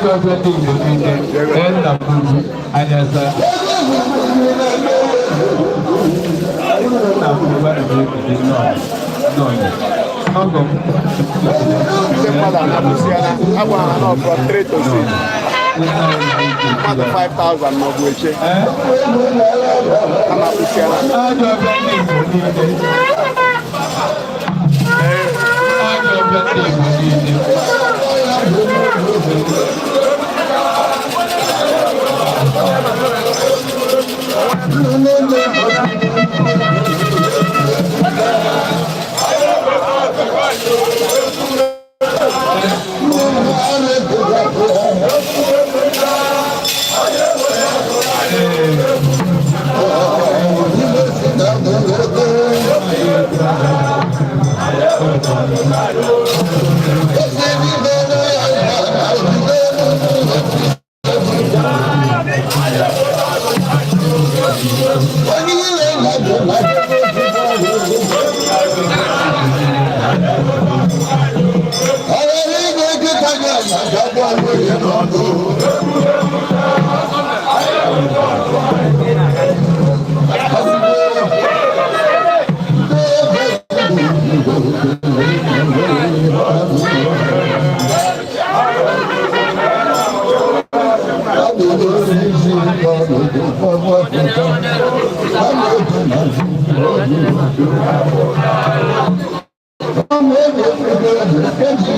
Ajọ ọbịa ndị Igbo niile, ee, nna m ugwu anyasa. Nna m ugwu, ana m ekele. Nnọọ, nnọọ, ọgọ m. Ndị mmadụ anapụsịala agwa ha nọ from 3 to 6, mmadụ 5000 maọbụ eche anapụsịala. Ajọ ọbịa ndị Igbo niile. Ajọ ọbịa ndị Igbo niile.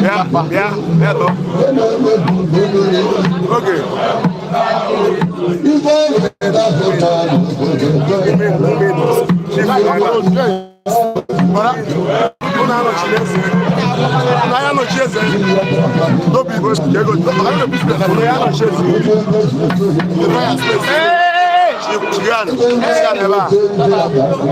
Bịa, bịa, bịa tọ oge unu anọchiri eze, unu anya nọchi eze n'obi ego, unu ya nọchi eze ebe ya space chigan chigan ebe a.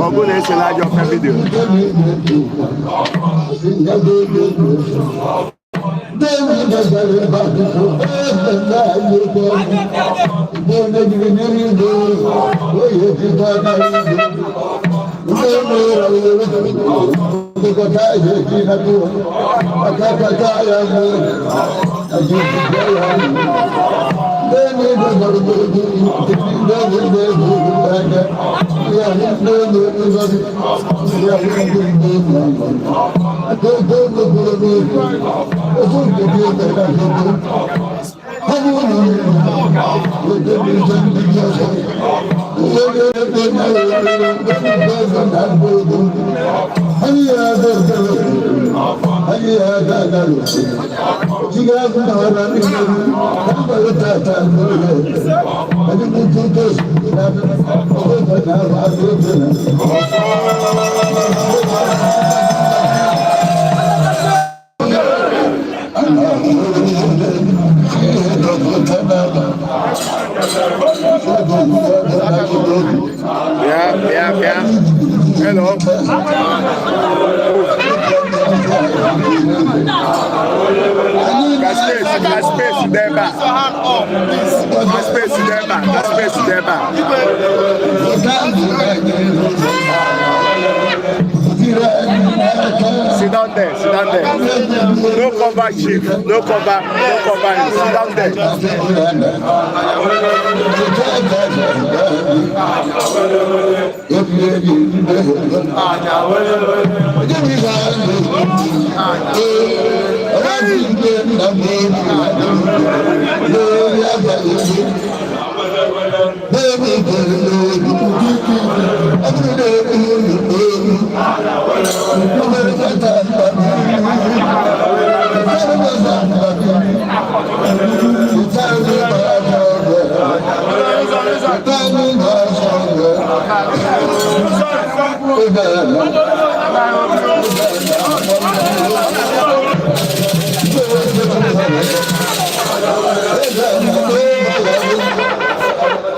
Ọ bụ na esela ajọ ọfịa vidio. Bịa, bịa, bịa. Hello. Ka space, ka space dị ebe a. Ka space dị ebe a. Ka space dị ebe a. Sit down there, sit down there. No cover, chief. No cover, no cover him. Sit down there.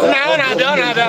Nna, ọ na-abịa, ọ na-abịa.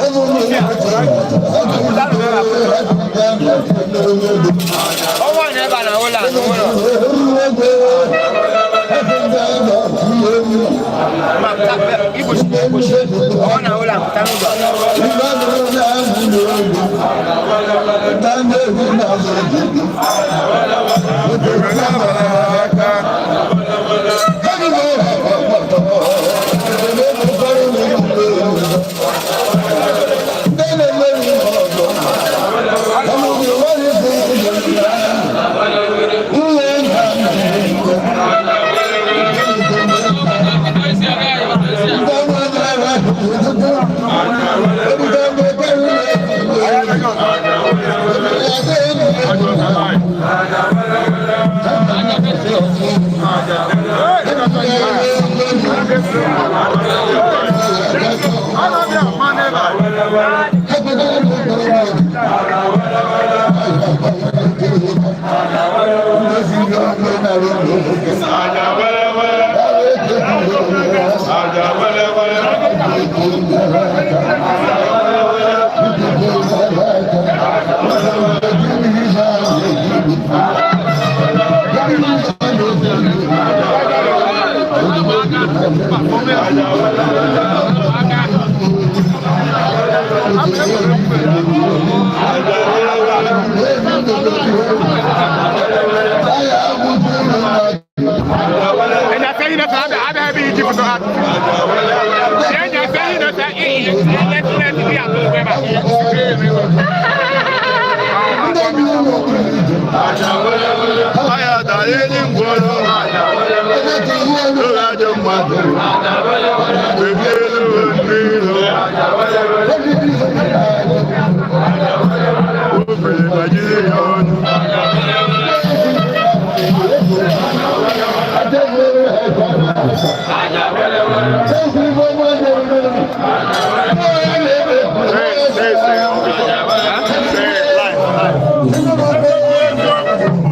Ego m ejiche. Ọnwa na ebe a na ụlọ a, n'ụlọ. Ma igbochi egbochi. Ọnwa na ụlọ a pụta n'ụzọ. Aya dara enyi ngwọrọ. Oge ajọ mmadụ. Mebie elu ndị iro. Obere gbajiri ya ọnụ. Say, say, say. Say, life, life.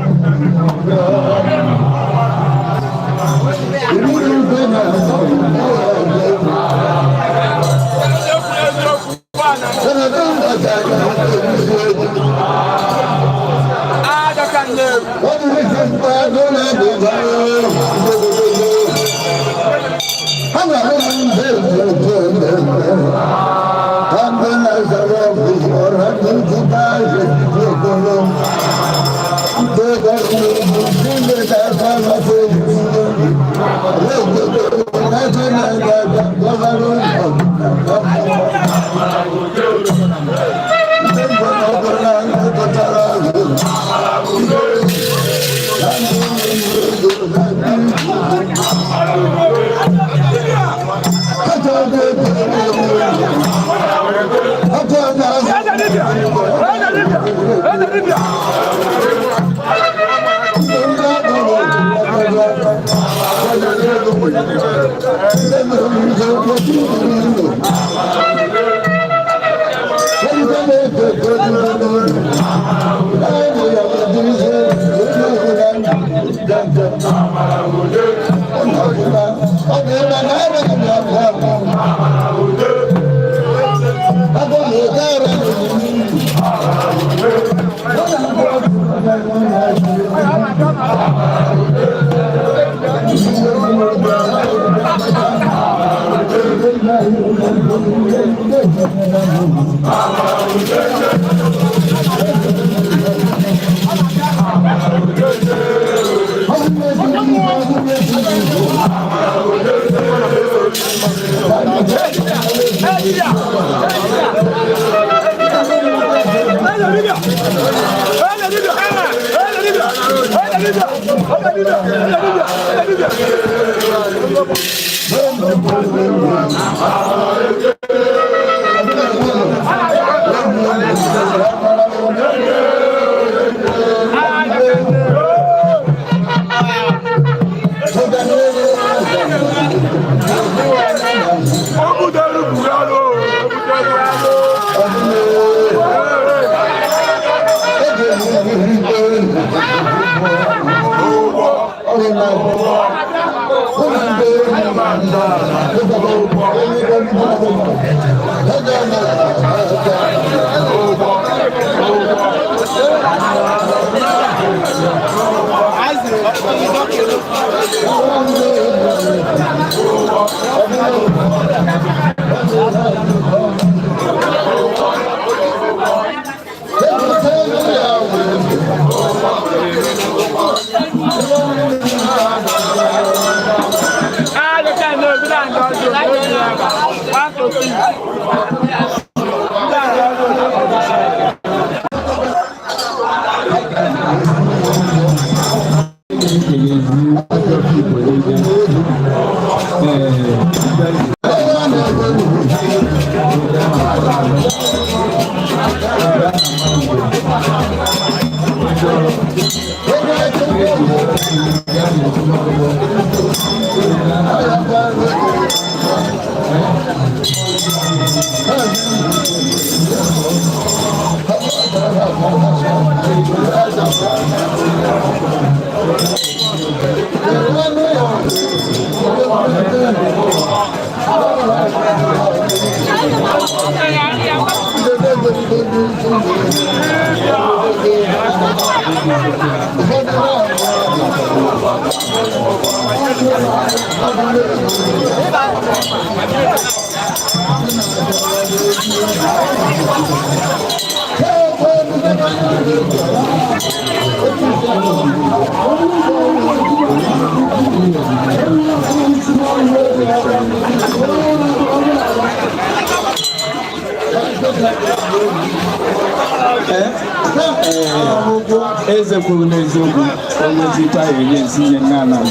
Eze kwuru n'eziokwu onwezita enye nsi nye nna nna m.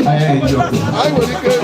Anyị nwere ike.